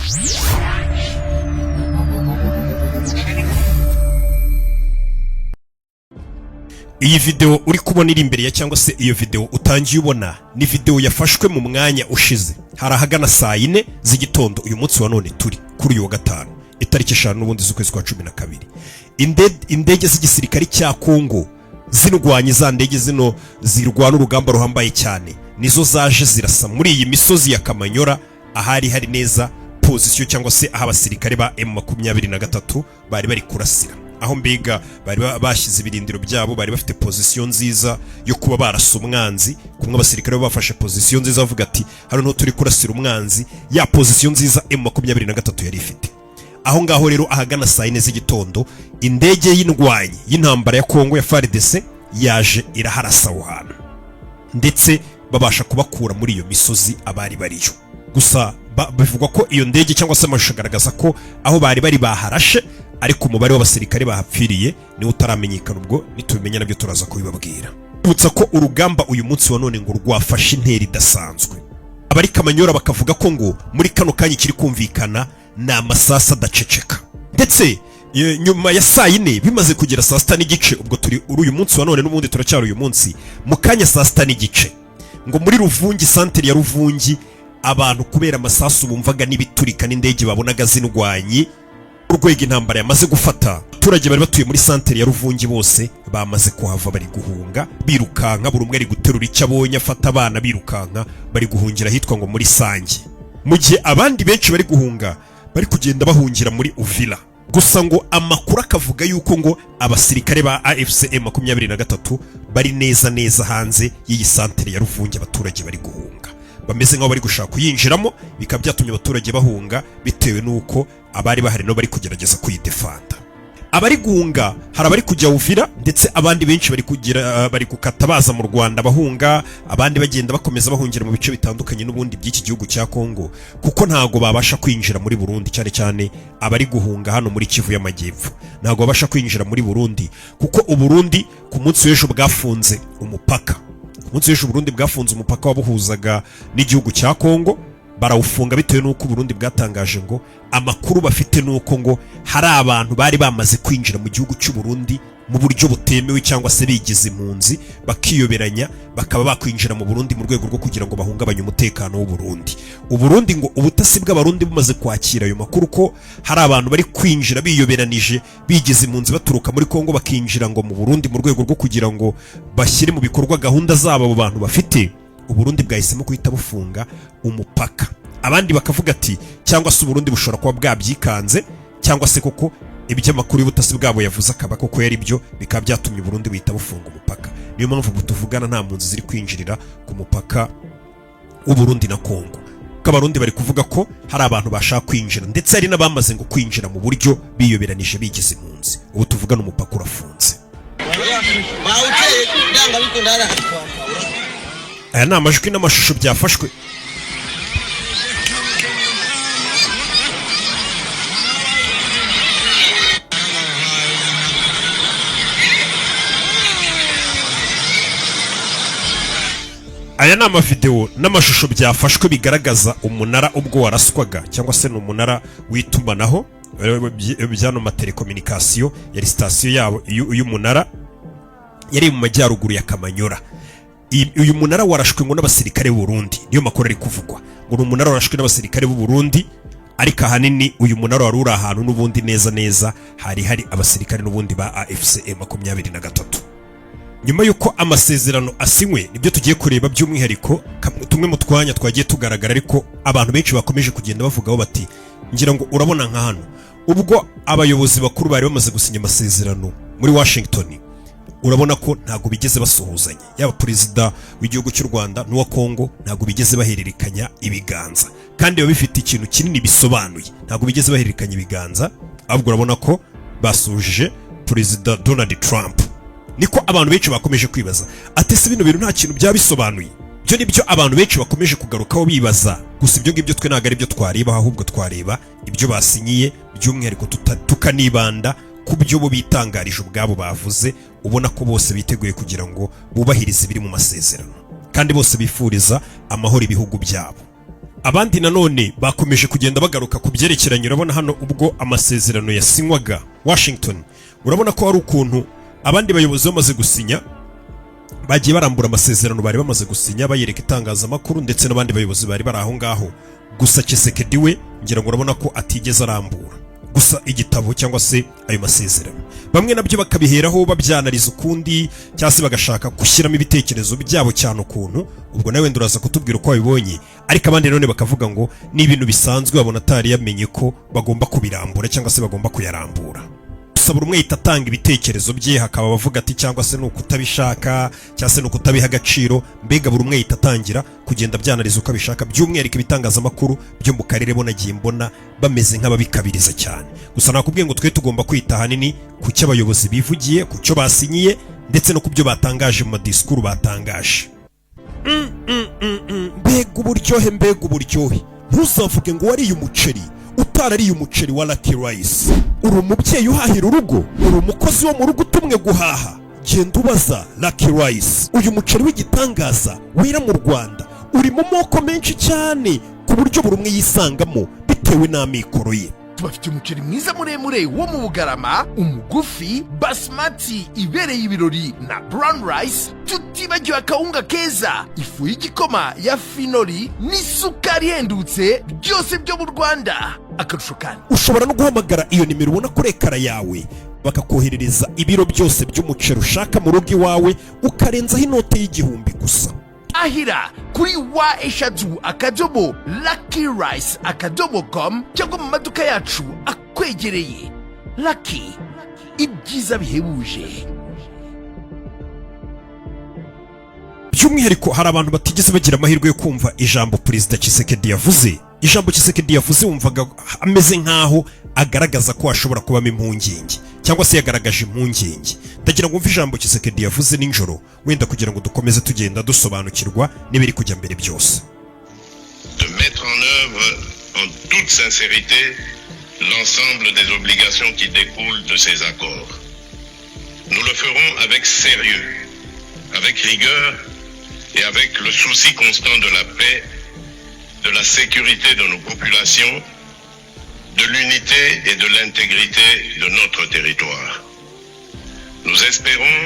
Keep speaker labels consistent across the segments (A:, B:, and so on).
A: Iyi video uri kubona iri imbere ya, cyangwa se iyo video utangiye ubona, ni video yafashwe mu mwanya ushize, hari ahagana saa 4 z'igitondo uyu munsi wa none, turi kuri uyu wa gatanu, itariki 5 n'ubundi z'ukwezi kwa 12. Indege z'igisirikare cya Kongo zindwanye, za ndege zino zirwana urugamba ruhambaye cyane, nizo zaje zirasa muri iyi misozi ya Kamanyora, ahari hari neza position cyangwa se aho abasirikare ba M23 bari bari kurasira, aho mbega bari bashyize ibirindiro byabo, bari bafite position nziza yo kuba barasa umwanzi. Kumwe abasirikare bafashe position nziza, bavuga ati: "Hano niho turi kurasira umwanzi", ya position nziza M23 yari ifite aho ngaho. Rero ahagana saa 4 z'igitondo, indege y'indwanyi y'intambara ya Kongo ya FARDC yaje iraharasa aho hantu, ndetse babasha kubakura muri iyo misozi abari bariyo. Gusa bivugwa ko iyo ndege, cyangwa se amashusho agaragaza ko aho bari bari baharashe, ariko umubare w'abasirikare bahapfiriye niwo utaramenyekana. Ubwo nitubimenya nabyo turaza kubibabwira. Bibutsa ko urugamba uyu munsi wa none ngo rwafashe intera idasanzwe. Abari Kamanyora bakavuga ko ngo muri kano kanya ikiri kumvikana ni amasasu adaceceka. Ndetse nyuma ya saa 4, bimaze kugera saa 6 n'igice, ubwo turi uri uyu munsi wa none, n'ubundi turacyari uyu munsi, mu kanya saa 6 n'igice, ngo muri Ruvungi, santeri ya Ruvungi, abantu kubera amasasu bumvaga n'ibiturika n'indege babonaga zindwanyi, urwego intambara yamaze gufata, abaturage bari batuye muri santeri ya Ruvungi bose bamaze kuhava, bari guhunga birukanka, buri umwe ari guterura icyo abonye, afata abana birukanka, bari guhungira ahitwa ngo muri Sange, mu gihe abandi benshi bari guhunga, bari kugenda bahungira muri Uvira. Gusa ngo amakuru akavuga yuko ngo abasirikare ba AFC M23 bari neza neza hanze y'iyi santere ya Ruvungi abaturage bari guhunga, bameze nk'aho bari gushaka kuyinjiramo, bikaba byatumye abaturage bahunga bitewe n'uko abari bahari nabo bari kugerageza kuyidefanda. Abari guhunga, hari abari kujya Uvira, ndetse abandi benshi bari kugira bari gukata baza mu Rwanda bahunga, abandi bagenda bakomeza bahungira mu bice bitandukanye n'ubundi by'iki gihugu cya Kongo, kuko ntago babasha kwinjira muri Burundi. Cyane cyane abari guhunga hano muri Kivu y'Amajyepfo ntago babasha kwinjira muri Burundi, kuko Uburundi ku munsi w'ejo bwafunze umupaka. Ku munsi w'ejo Burundi bwafunze umupaka wabuhuzaga n'igihugu cya Kongo, barawufunga bitewe n'uko Burundi bwatangaje ngo amakuru bafite n'uko ngo hari abantu bari bamaze kwinjira mu gihugu cy'u Burundi mu buryo butemewe, cyangwa se bigize impunzi, bakiyoberanya, bakaba bakwinjira mu Burundi mu rwego rwo kugira ngo bahungabanye umutekano w'u Burundi. Uburundi ngo ubutasi bw'Abarundi bumaze kwakira ayo makuru ko hari abantu bari kwinjira biyoberanije, bigize impunzi, baturuka muri Kongo bakinjira ngo mu Burundi mu rwego rwo kugira ngo bashyire mu bikorwa gahunda zabo abo bantu bafite, Uburundi bwahisemo guhita bufunga umupaka. Abandi bakavuga ati cyangwa se Uburundi bushobora kuba bwabyikanze, cyangwa se koko iby'amakuru y'ubutasi bwabo yavuze akaba koko yari byo, bikaba byatumye Uburundi buhita bufunga umupaka. Niyo mpamvu ubu tuvugana nta mpunzi ziri kwinjirira ku mupaka w'Uburundi na Kongo, ko Abarundi bari kuvuga ko hari abantu bashaka kwinjira, ndetse hari n'abamaze ngo kwinjira mu buryo biyoberanije, bigize impunzi. Ubu tuvugana umupaka urafunze.
B: Bawuteye byanga bikunda hariya.
A: Aya ni amajwi n'amashusho byafashwe. Aya ni amavidewo n'amashusho byafashwe bigaragaza umunara ubwo waraswaga, cyangwa se ni umunara w'itumanaho by'ano matelecommunication, yari sitasiyo yabo y'umunara yari mu majyaruguru ya Kamanyora. Uyu munara warashwe ngo n'abasirikare b'u Burundi, niyo makuru ari kuvugwa, ngo ni umunara warashwe n'abasirikare b'u Burundi. Ariko ahanini uyu munara wari uri ahantu n'ubundi neza neza hari hari abasirikare n'ubundi ba AFC 23. Nyuma y'uko amasezerano asinywe, nibyo tugiye kureba by'umwihariko, tumwe mu twanya twagiye tugaragara, ariko abantu benshi bakomeje kugenda bavugaho bati, ngira ngo urabona nka hano ubwo abayobozi bakuru bari bamaze gusinya amasezerano muri Washington, urabona ko ntabwo bigeze basuhuzanya, yaba perezida w'igihugu cy'u Rwanda n'uwa Kongo, ntabwo bigeze bahererekanya ibiganza, kandi biba bifite ikintu kinini bisobanuye. Ntabwo bigeze bahererekanya ibiganza, ahubwo urabona ko basuhuje Perezida Donald Trump. Niko abantu benshi bakomeje kwibaza ati: "Ese bino bintu nta kintu byaba bisobanuye?" Ibyo nibyo abantu benshi bakomeje kugarukaho bibaza. Gusa ibyo ngibyo twe ntabwo ari byo twareba, ahubwo twareba ibyo basinyiye by'umwihariko, tukanibanda ku byo bo bitangarije ubwabo bavuze. Ubona ko bose biteguye kugira ngo bubahirize ibiri mu masezerano, kandi bose bifuriza amahoro ibihugu byabo. Abandi nanone bakomeje kugenda bagaruka ku byerekeranye, urabona hano ubwo amasezerano yasinywaga Washington, urabona ko hari ukuntu abandi bayobozi bamaze gusinya bagiye barambura amasezerano bari bamaze gusinya, bayereka itangazamakuru ndetse n'abandi bayobozi bari bari aho ngaho. Gusa Tshisekedi we, ngira ngo urabona ko atigeze arambura gusa igitabo cyangwa se ayo masezerano. Bamwe nabyo bakabiheraho babyanariza ukundi, cyangwa se bagashaka gushyiramo ibitekerezo byabo cyane ukuntu. Ubwo nawe wenda uraza kutubwira uko wabibonye. Ariko abandi nanone bakavuga ngo ni ibintu bisanzwe, babona atari yamenye ko bagomba kubirambura cyangwa se bagomba kuyarambura. Gusa buri umwe ahita atanga ibitekerezo bye, hakaba abavuga ati cyangwa se ni ukutabishaka, cyangwa se ni ukutabiha agaciro. Mbega buri umwe ahita atangira kugenda abyanariza uko abishaka. By'umwihariko ibitangazamakuru byo mu karere bo nagiye mbona bameze nk'ababikabiriza cyane. Gusa nakubwiye ngo twe tugomba kwita ahanini ku cyo abayobozi bivugiye, ku cyo basinyiye, ndetse no ku byo batangaje mu madisikuru batangaje. Mbega uburyohe, mbega uburyohe! Ntuzavuge ngo wariye umuceri utarariye umuceri wa Lucky Rice. Uri umubyeyi uhahira urugo, uri umukozi wo mu rugo utumwe guhaha, genda ubaza Lucky Rice. Uyu muceri w'igitangaza wera mu Rwanda uri mu moko menshi cyane, ku buryo buri umwe yisangamo bitewe n'amikoro ye.
C: Tubafite umuceri mwiza muremure wo mu Bugarama, umugufi, basmati ibereye ibirori na brown rice, tutibagiwe akawunga keza, ifu y'igikoma ya Finori n'isukari ihendutse, byose byo mu Rwanda. Akarusho kandi,
A: ushobora no guhamagara iyo nimero ubona kuri écran yawe, bakakoherereza ibiro byose by'umuceri ushaka mu rugo iwawe, ukarenzaho inote y'1000 gusa.
C: Ahira kuri www.luckyrice.com cyangwa mu maduka yacu akwegereye. Lucky, ibyiza bihebuje.
A: By'umwihariko hari abantu batigeze bagira amahirwe yo kumva ijambo Perezida Tshisekedi yavuze. Ijambo Tshisekedi yavuze wumvaga ameze nk'aho agaragaza ko hashobora kubamo impungenge, cyangwa se yagaragaje impungenge. Ndagira ngo wumve ijambo Tshisekedi yavuze nijoro, wenda kugira ngo dukomeze tugenda dusobanukirwa n'ibiri kujya mbere byose.
D: De mettre en œuvre en toute sincérité l'ensemble des obligations qui découlent de ces accords. Nous le ferons avec sérieux, avec rigueur et avec le souci constant de la paix, de la sécurité de nos populations, de l'unité et de l'intégrité de notre territoire. Nous espérons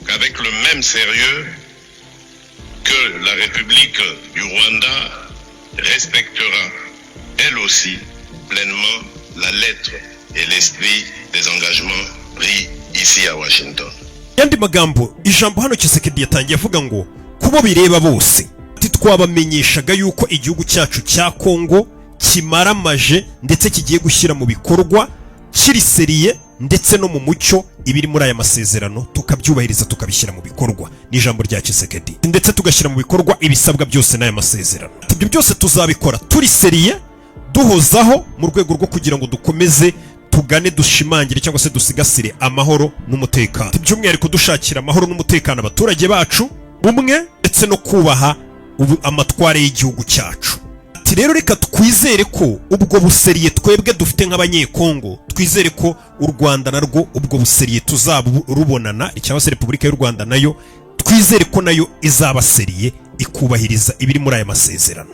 D: qu'avec le même sérieux que la République du Rwanda respectera, elle aussi, pleinement la lettre et l'esprit des engagements pris ici à Washington.
A: Yandi magambo, ijambo hano Tshisekedi yatangiye avuga ngo kubo bireba bose, ati twabamenyeshaga yuko igihugu cyacu cya Kongo kimaramaje ndetse kigiye gushyira mu bikorwa kiri sérieux ndetse no mu mucyo ibiri muri aya masezerano, tukabyubahiriza, tukabishyira mu bikorwa. Ni ijambo rya Tshisekedi. Ndetse tugashyira mu bikorwa ibisabwa byose n'aya masezerano. Ibyo byose tuzabikora turi sérieux, duhozaho, mu rwego rwo kugira ngo dukomeze tugane, dushimangire cyangwa se dusigasire amahoro n'umutekano, by'umwihariko dushakira amahoro n'umutekano abaturage bacu bumwe, ndetse no kubaha amatware y'igihugu cyacu. Ati rero reka twizere ko ubwo bu sérieux twebwe dufite nk'Abanyekongo, twizere ko u Rwanda narwo ubwo bu sérieux tuzarubonana, cyangwa se Repubulika y'u Rwanda nayo twizere ko nayo izaba sérieux, ikubahiriza ibiri muri aya masezerano.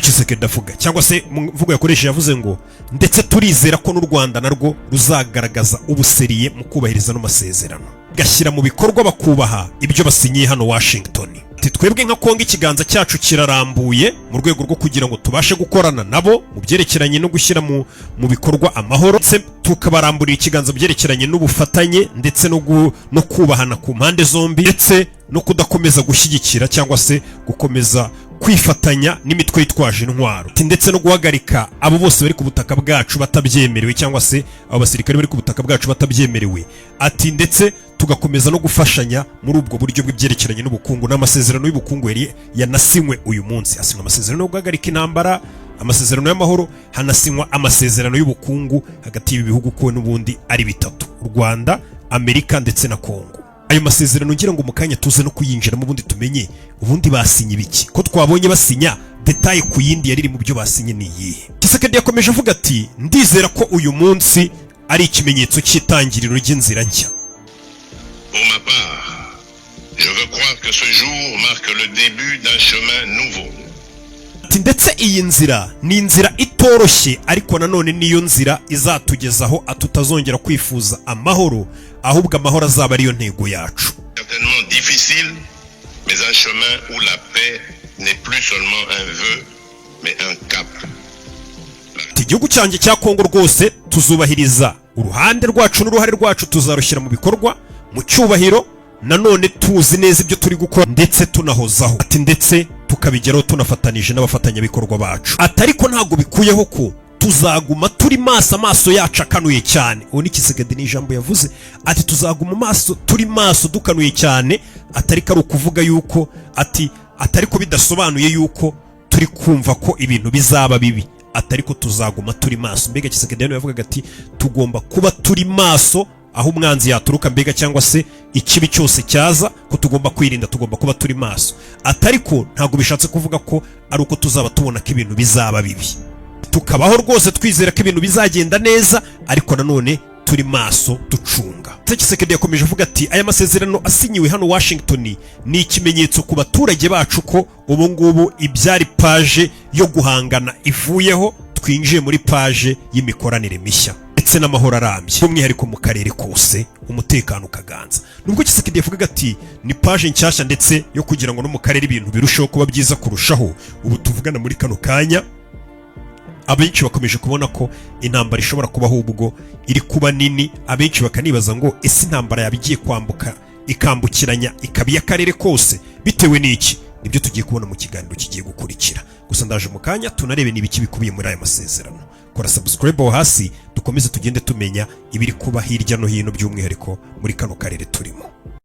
A: Tshisekedi avuga, cyangwa se mu mvugo yakoresheje yavuze ngo ndetse turizera ko n'u Rwanda narwo ruzagaragaza ubu sérieux mu kubahiriza ano masezerano, gashyira mu bikorwa, bakubaha ibyo basinyiye hano Washington. Ati twebwe nka Kongo ikiganza cyacu kirarambuye mu rwego rwo kugira ngo tubashe gukorana nabo mu byerekeranye no gushyira mu bikorwa amahoro, ndetse tukabaramburira ikiganza byerekeranye n'ubufatanye ndetse no kubahana ku mpande zombi, ndetse no kudakomeza gushyigikira cyangwa se gukomeza kwifatanya n'imitwe yitwaje intwaro. Ati ndetse no guhagarika abo bose bari ku butaka bwacu batabyemerewe, cyangwa se abo basirikare bari ku butaka bwacu batabyemerewe. Ati ndetse tugakomeza no gufashanya muri ubwo buryo bw'ibyerekeranye n'ubukungu n'amasezerano y'ubukungu yari yanasinywe uyu munsi. Hasinywa amasezerano yo guhagarika intambara, amasezerano y'amahoro, hanasinywa amasezerano y'ubukungu hagati y'ibi bihugu ko n'ubundi ari bitatu: u Rwanda, Amerika ndetse na Kongo. Ayo masezerano ngira ngo mu kanya tuze no kuyinjiramo, ubundi tumenye ubundi basinye ibiki, ko twabonye basinya détail ku yindi yari iri mu byo basinye ni iyihe. Tshisekedi yakomeje avuga ati ndizera ko uyu munsi ari ikimenyetso cy'itangiriro ry'inzira nshya.
D: Pour ma part, je veux croire que ce jour marque le début d'un chemin nouveau.
A: Ati ndetse iyi nzira ni inzira itoroshye, ariko nanone niyo nzira izatugezaho tutazongera kwifuza amahoro, ahubwo amahoro azaba ariyo ntego yacu.
D: Certainement difficile, mais un chemin où la paix n'est plus seulement un vœu, mais un cap.
A: Ati igihugu cyanjye cya Kongo rwose tuzubahiriza uruhande rwacu n'uruhare rwacu, tuzarushyira mu bikorwa mu cyubahiro, nanone tuzi neza ibyo turi gukora ndetse tunahozaho. Ati ndetse tukabigeraho tunafatanije n'abafatanyabikorwa bacu. Ati ariko ntabwo bikuyeho ko tuzaguma turi maso, amaso yacu akanuye cyane. Uwo ni Tshisekedi, ni ijambo yavuze. Ati tuzaguma maso, turi maso, dukanuye cyane. Atari ko ari ukuvuga yuko, ati atari ko bidasobanuye yuko turi kumva ko ibintu bizaba bibi, atari ko tuzaguma turi maso. Mbega Tshisekedi hano yavugaga ati tugomba kuba turi maso aho umwanzi yaturuka, mbega cyangwa se ikibi cyose cyaza, ko tugomba kwirinda, tugomba kuba turi maso. Atari ko ntabwo bishatse kuvuga ko ari uko tuzaba tubona ko ibintu bizaba bibi. Tukabaho rwose twizera ko ibintu bizagenda neza, ariko nanone turi maso, ducunga. Tshisekedi yakomeje avuga ati aya masezerano asinyiwe hano Washington ni ikimenyetso ku baturage bacu ko ubu ngubu ibyari page yo guhangana ivuyeho, twinjiye muri page y'imikoranire mishya ndetse n'amahoro arambye, by'umwihariko mu karere kose umutekano ukaganza. Nubwo Tshisekedi yavugaga ati ni page nshyashya ndetse yo kugira ngo no mu karere ibintu birusheho kuba byiza kurushaho, ubu tuvugana muri kano kanya abenshi bakomeje kubona ko intambara ishobora kubaho ubwo iri kuba nini. Abenshi bakanibaza ngo ese intambara yaba igiye kwambuka, ikambukiranya, ikaba iy'akarere kose? Bitewe n'iki? Nibyo tugiye kubona mu kiganiro kigiye gukurikira. Gusa ndaje mu kanya tunarebe n'ibiki bikubiye muri aya masezerano. Kora subscribe aho hasi, dukomeze tugende tumenya ibiri kuba hirya no hino, by'umwihariko muri kano karere turimo.